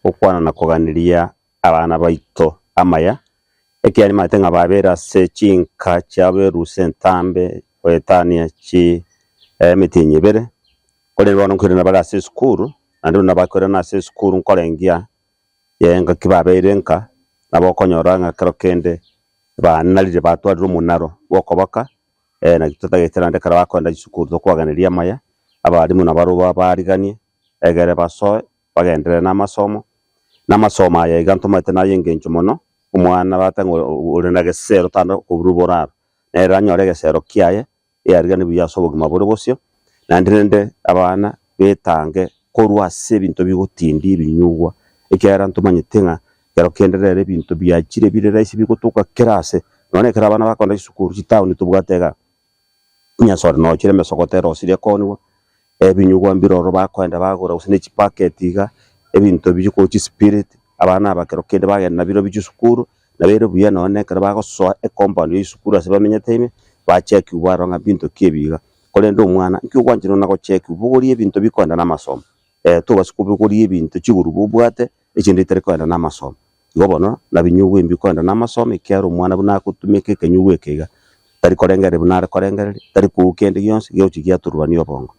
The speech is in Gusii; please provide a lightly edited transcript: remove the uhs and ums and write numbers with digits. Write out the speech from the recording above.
Gokwana na koganeria abana baito amaya, ekiagera nimanyete ng'a babeire ase chinka chiabo erusa entambe goetania chi emetienyi ebere, korende bono nkoirana bare ase esukuru, naende buna bakoirana ase esukuru nkorengia engaki babeire nka, nabo okonyora ng'a kero kende banarire batwarire omonaro bw'okoboka, naki totagete naende ekero bakoenda chisukuru tokobageneria amaya, abalimu nabarobwo babariganie, egere basoe bagenderere namasomo, na amasomo aya iga ntomaete naye engencho mono, omwana bate ng'a ore na gesero tana koburwa boraro, nere anyore egesero kiaye, eariganie buya ase obogima bore bosio, naende rende abana betange korwa ase ebinto bigotindia ebinyugwa, ekiagera ntomanyete ng'a ekero kende rero ebinto biachire bire rahisi bigotoka kera ase, nonye ekero abana bakogenda chisukuru chitown tobwate igaa. Chinyasore noo chire emesogoto erosirie ekoonigwa, ebinyugwa mbire ororo bakoenda bagora gose ne chipacket iga, ebinto ebi korwa chispirit, abana aba kero kende bagenda nabirobio chisukuru, nabo ere buya nonye na ekero bagosoa ecompound ya esukuru ase bamenyete ime, bachekiwa barora ng'a binto ki ebi iga. Korende omwana, nki ogwanchera na gochekiwa, bogoria ebinto bikoenda na amasomo, tobasa kobogoria ebinto chigurubu obwate, echinde chitari koenda na amasomo. Igo bono nabinyugwa ebi bikoenda namasomo, ekiagera omwana buna agotumeka ekenyugwa eke iga, tari korengereria buna are korengereria, tari koukia kende gionsi, gegochia giaturubania obongo.